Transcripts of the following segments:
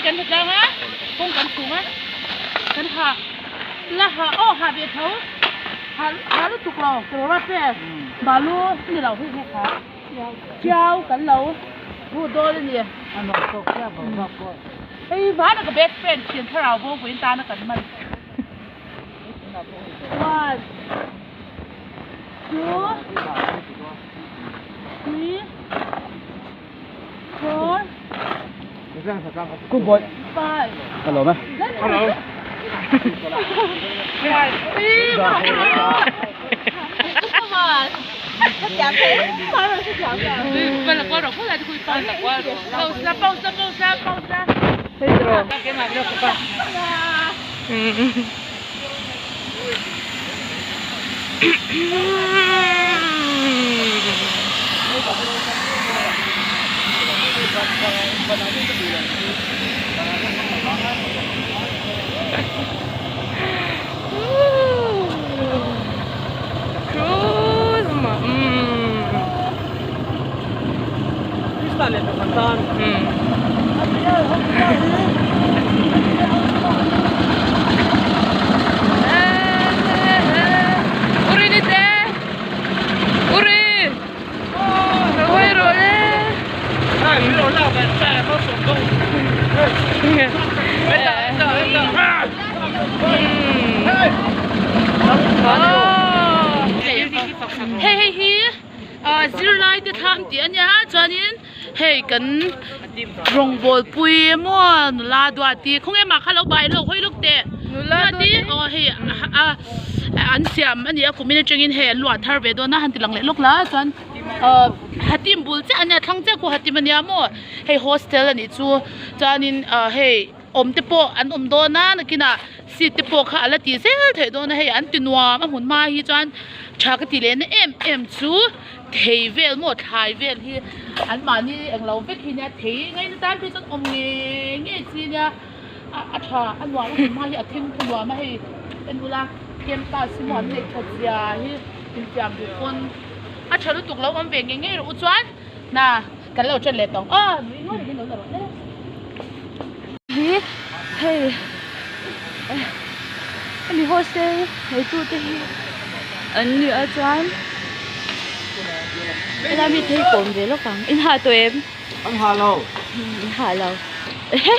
kan hmu tlang a kawng kan chhung a kan ha la ha aw ha ve tho ha ha lutuk lo kawr a te balu ni lo hei hei kha tiau kan lo hmuh dawn a ni hei vana ka best friend thian thlarau bo vawiin tana kan hman one two three four Good boy. Five. Hello mẹ. Hello. Hei hei hi ah zirlai te thlam tih a nia chuanin hei kan rawngbawl pui maw nula duati khawnge mah kha lo bai lawk hawi lawk teh nula duati aw hei a an siam a ni a kumin atangin hei an luah thar ve dawn a han ti lang leh lawk la chuan ah hatim bul chiah a nia thlang chiah khu hatim a nia maw hei hostel a nih chu chuanin ah hei. Awm te pawh an awm dawn a nakinah seat te pawh kha a la tih zel theih dawn a hei an ti nuam a hmun hma hi chuan tha ka ti leh na em em chu thei vel maw thlai vel hi an mahni englo vek hi nia thei ngaina tan phei chuan awm ngei ngei chi nia a tha a nuam a hmun hma hi a thing thu nuam a hei en ula campus hi maw an neih that zia hi infiam duh pawn a tha lutuk lo awm ve ngei ngei rawh u chuan na. Kan lo ṭan leh tawng aw nui ngawi rengin lo la rawh le. Hi hei hemi hostel neitu te hi an ni a chuan helai mi te hi kawm ve lawk ang in hah tawh em? An hah lo. In hah lo ehe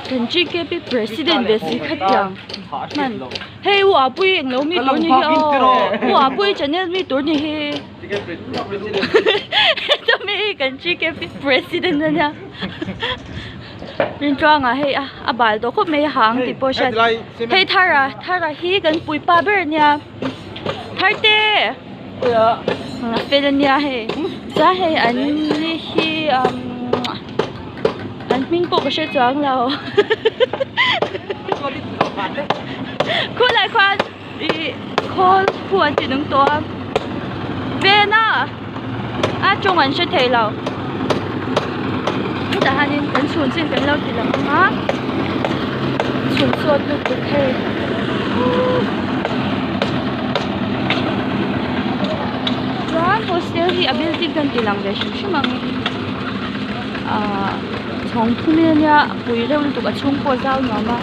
kan GKP president ve si kha tiang hman hei u Apuii englo mi tur ni hi aw u Apuii channel mi tur ni hi. Heta mi hi kan GKP president a nia Rintluanga hei a a bal tawh khawp mai a hang tih pawh a hriat hei Thara Thara hi kan puipa ber a nia Tharte a fel a nia hei chuan hei an ni hi umm an hming pawh ka hre chuang lo khulai khuan. Ih khawl khu an ti nung tawh a ven a a tawng an hre thei lo hetah hianin kan chhun chin kan lo ti lang ang a chhun sawt lutuk hei chuan hostel hi a building kan ti lang ve hrim hrim ang ahh chhawng thum in ania a pui reuh lutuk a chhung pawh a zau nuam a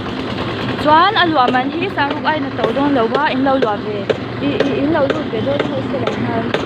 chuan a luah man hi sangruk aiin a to dawn lo va in lo luah ve ih ih in lo lut ve dawn hostel ah hian.